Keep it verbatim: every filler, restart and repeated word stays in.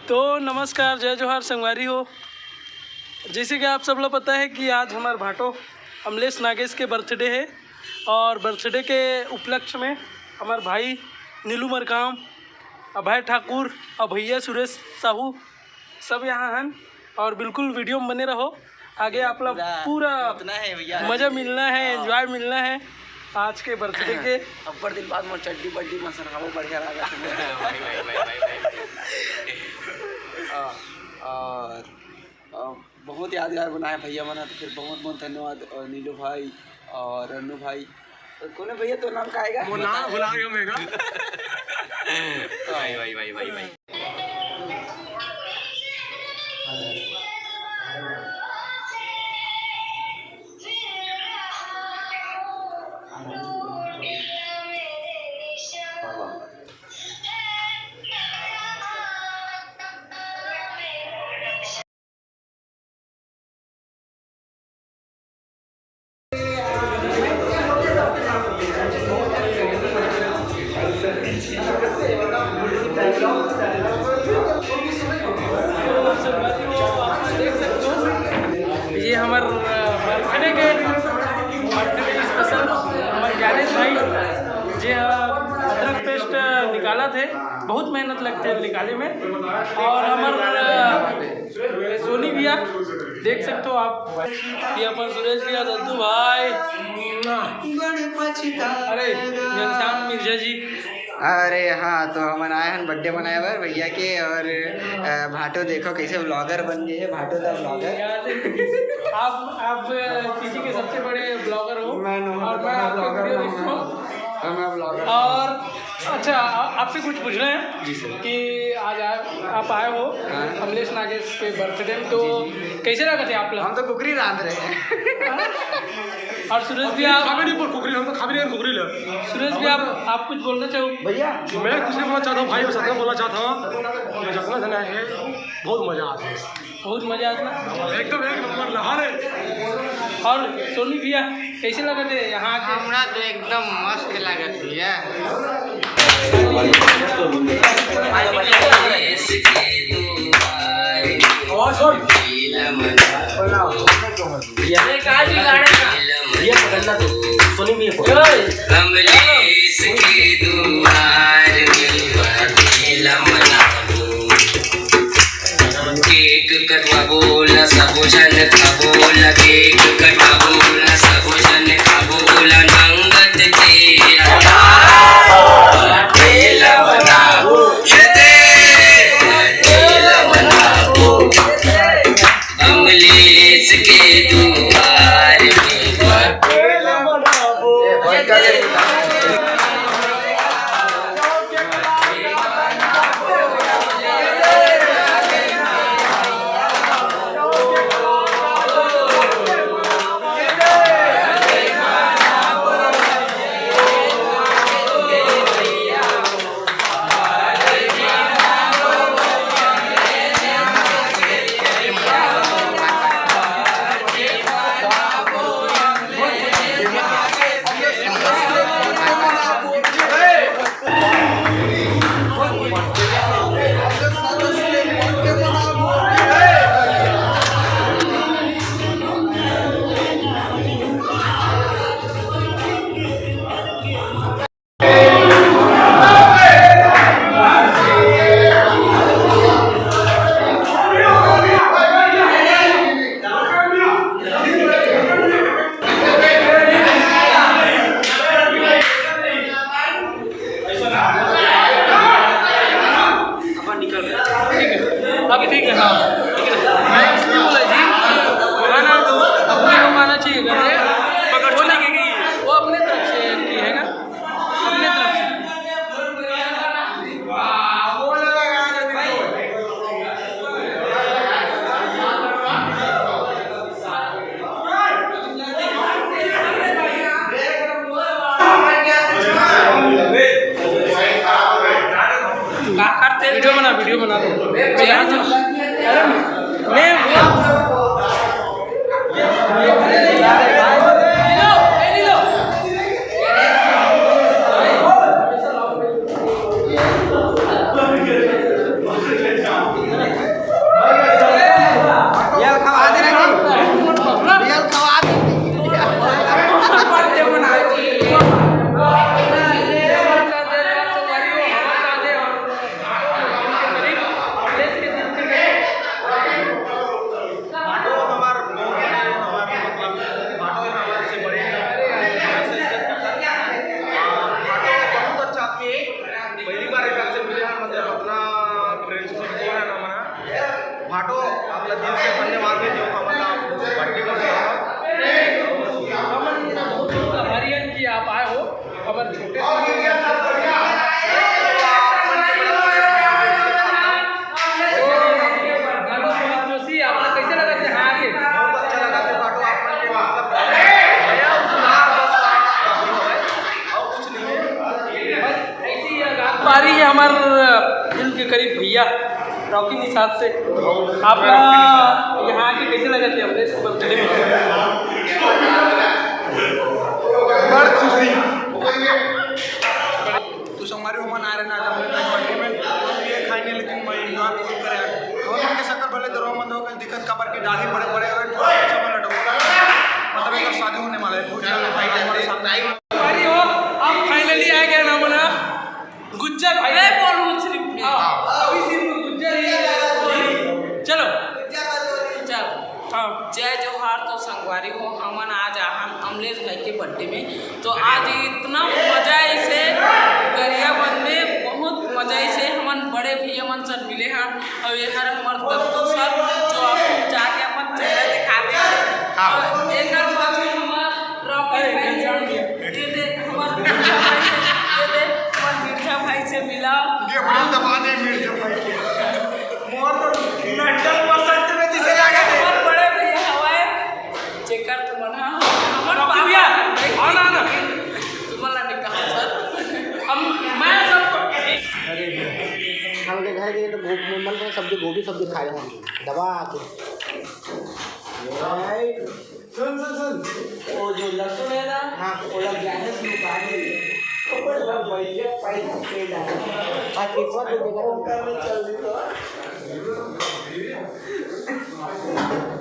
तो नमस्कार, जय जोहार संगवारी हो। जैसे कि आप सब ला पता है कि आज हमार भाटो अमलेश नागेश के बर्थडे है और बर्थडे के उपलक्ष्य में हमार भाई नीलू मरकाम, अभय ठाकुर और भैया सुरेश साहू सब यहाँ हन और बिल्कुल वीडियो में बने रहो। आगे आप लोग पूरा पूरा उतना है भैया। मजा मिलना है, हाँ। एंजॉय मिलना है आज के बर्थडे के। अब्बड़ दिन बाद मोर चड्डी बड्डी में सरहावो बढ़िया लागत है। भाई, भाई, भाई, भाई, भाई। आ, और, आ, बहुत यादगार बनाए भैया मन ह, तो फिर बहुत बहुत धन्यवाद, और नीलू भाई और अन्नू भाई। और कौन है भैया, तो नाम का आएगा? वो नाम भुला गया मैं का। भाई, भाई, भाई, भाई, भाई। ये हमार, अ, बर्थडे के, बर्थडे स्पेशल हमार ज्ञानेश भाई जे, अ, अदरक पेस्ट निकालत हे, बहुत मेहनत लगथे निकाले में। और हमार, अ, सोनी भैया, देख सकते हो आप, ये अपन सुरेश भैया, दद्दू भाई, अरे घनश्याम मिर्जा जी। अरे हाँ, तो हमन आए हन बर्थडे मनाए बर भैया के, और, अ, भाटो देखो कैसे व्लॉगर बन गए है, भाटो द व्लॉगर। आप, आप, अ, पीजी के सबसे बड़े ब्लॉगर हो। मैं नो, और मैं मैं आपके ब्लॉगर वीडियो नहीं देखता हूँ। हूँ। हाँ, मैं ब्लॉगर हूँ। और अच्छा, आ-, आपसे कुछ पूछना है जी सर। कि आज आ-, आप आए हो हाँ। अमलेश नागेश के बर्थडे में, तो जी, जी। कैसे लगा थे आप लोग? हम तो कुकरी रांध रहे हैं। और सुरेश भी आप खाबे नहीं पर कुकरी, हम तो खाबे नहीं कुकरी ले। सुरेश भी आप, आप कुछ बोलना चाहो? भैया, मैं कुछ नहीं बोलना चाहता हूँ भाई, बस इतना बोलना चाहता हूँ, जितना जने आए हैं, बहुत मजा आता है। बहुत मजा आता है। एकदम एक नंबर लहा रे। और सोनी भैया, कैसे लगत हे यहाँ आके? हमरा तो एकदम मस्त लागत भैया। आवाज छोड़। ये पकड़ना तू, सोनी भी ये पकड़। कमलेश के दुआर में बा, केला मनाबो। केक कटवाबो ला सबो झन खाबो ला, केक कटवाबो ला सबो झन खाबो ला, नंगत के आधार बर्थडे ला मनाबो, ये दे बर्थडे ला मनाबो। अमलेश के दुआर में बर्थडे ला मनाबो। अपन निकल रहे हैं। ठीक है, अभी ठीक है, हाँ, ठीक है। मैं इसलिए बोला जी, खाना अपने लोग आना चाहिए घर से, पकड़ वो नहीं की गई। वो अपने तरफ से की है ना, अपने तरफ से। का करते? वीडियो बना, वीडियो बना दो। मैं यहाँ से, अरे, मैं भाटो, आपला दिल से धन्यवाद हे, जो हमला बर्थडे में बुलाया। हमन बहुत बहुत आभारी हन कि आप आए हो। हमर छोटे से मनोज जोशी, आपला कैसे लगा थे? हाँ, आगे। बहुत अच्छा लगा थे भाटो, आप मन के मतलब दया दुलार बस, और कुछ नहीं है। बस ऐसे ही अगर आ रही है हमारे दिल के करीब भैया, रॉकी निषाद से। आपला यहाँ आके कैसे लगा थे अपने इस बर्थडे में? बड़ खुशी। तो संगवारी हो, हमन आए रहे ना आज अपने बर्थडे में, हम ये खाए नहीं, लेकिन मैं enjoy full करे आए। और उनके शक्कर भले दरवा मन हो, दिक्कत काबर के दाढ़ी बड़े बड़े हुए, थोड़ा अच्छा वाला डबल, मतलब एक शादी होने वाला है, बहुत जल्द हमारे साथ। अरे हो, अब finally आ गया ना मना। गुज्जर भाई। मैं बोलूँ सिर्फ मैं। हाँ, अभी सिर्फ गुज्जर ही है। चलो। चल। हाँ। जय जोहार। तो संगवारी हो, हमन आज आहन अमलेश भाई के बर्थडे में। तो आज इतना मजा ऐसे गरियाबंद में, बहुत मजा ऐसे हमन बड़े भैया मन से मिले हन। और ये हर हमर दत्तू सर, जो आप जाके अपन चेहरा दिखा दे। हाँ। और एकर पाछू हमर रॉकेट अरे, भाई गंजान है। ये दे, हमर मिर्जा भाई है। ये दे, हमर मिर्जा भाई से मिला। ये बड़ा दबा दे मिर्जा भाई के। मोर तो नड्डल परसेंट में दिसे लगा है। हमर बड़े भैया हवाए, जेकर तुमन हा, हमर रॉकी पापा भैया, भाई। आना, आना। तुमन ला नहीं कहा सर। हम, मैं सबको अरे, हमके घर के तो गो-, मन में सब्जी, गोभी सब्जी खाए हम दबा के। सुन, सुन, सुन। वो जो लहसुन है ना, हाँ। वो लग जाने से निकाल दे। ऊपर सब बढ़िया पैसा पे डाल। और पेपर भी देगा। वो कर में चल रही तो।